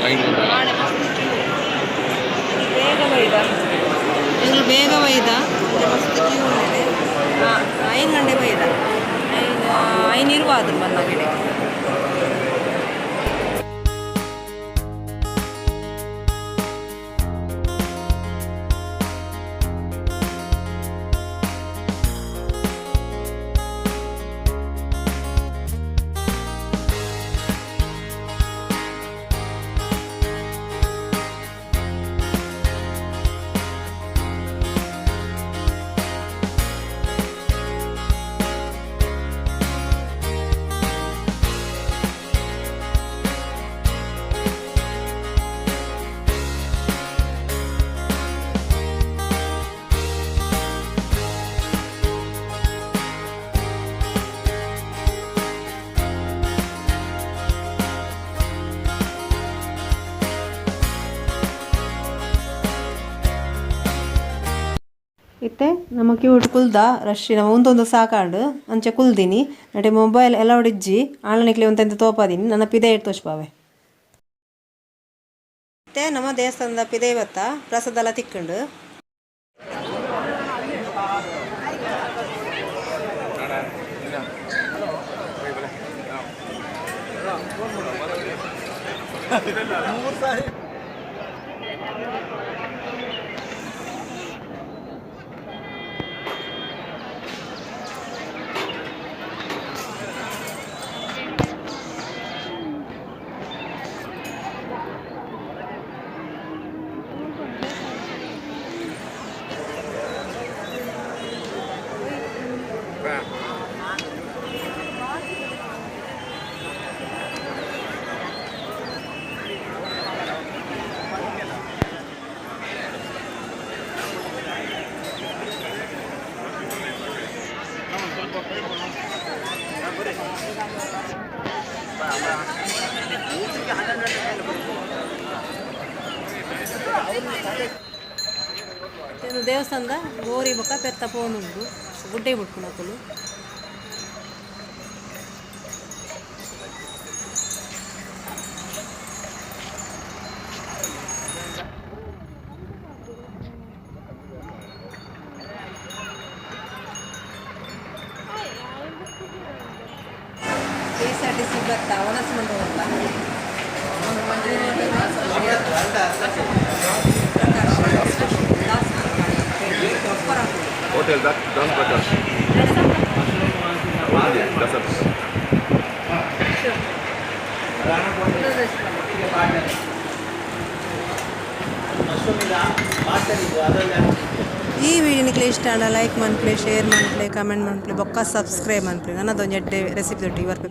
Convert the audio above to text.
ಆಡೆ ಮಸ್ತ್ ಕ್ಯೂ. ಬೇಗ ಬೈದ ಎಂಗ್ಲು, ಬೇಗ ಬೈದ. ಮಸ್ತ್ ಕ್ಯೂ ಉಂಡೆ. 5 ಗಂಟೆ ಬೈದ, 5 5:20 ಆದ್ರು ಬಂದಾಗಡೆ. ಇತ್ತೆ ನಮ್ಮ ಕ್ಯೂಟ್ ಕುಲ್ದ, ರಶ್ ನಮ್ಮ ಒಂದೊಂದು ಸಾಕಾಂಡು. ಅಂಚೆ ಕುಲ್ದಿನಿ ನಟೆ ಮೊಬೈಲ್ ಅಲೌಡ್ ಇಜ್ಜಿ. ಆನ್ಲೈನ್ ಒಂತೆಂತ ತೋಪಾದಿನಿ, ನನ್ನ ಪಿದೆ ತೋಚ್ಪಾವೆ. ಇತ್ತೆ ನಮ್ಮ ದೇವಸ್ಥಾನದ ಪಿದೆ ಬತ್ತ, ಪ್ರಸಾದ ಎಲ್ಲ ತಿಕ್ಕಂಡು. ಇದು ದೇವಸ್ಥಾನದ ಗೋರಿ ಬೊಕ್ಕ ಪೆತ್ತ ಪೋನುಂಡು, ಗುಡ್ಡೆ ಬಿಟ್ಕೊಂಡು. ಕೆಎಸ್ಆರ್ಟಿಸಿ ಬತ್ತ ವನಸ್ ಮಂಡಪ. ಹೋಟೆಲ್ ದಾಸ್ ಪ್ರಕಾಶ್ ದಸ. ಈ ವಿಡಿಯೋ ನಿಕ್ಲೆ ಇಷ್ಟ ಆಂಡ ಲೈಕ್ ಮನ್ಪುಲೆ, ಶೇರ್ ಮನ್ಪುಲೆ, ಕಮೆಂಟ್ ಮನ್ಪುಲೆ, ಬೊಕ್ಕ ಸಬ್ಸ್ಕ್ರೈಬ್ ಮನ್ಪುಲೆ. ನನ್ನದೊಂದು ಎಡ್ಡೆ ರೆಸಿಪಿ ದೊಟ್ಟಿಗೆ ಬರ್ಪೆ.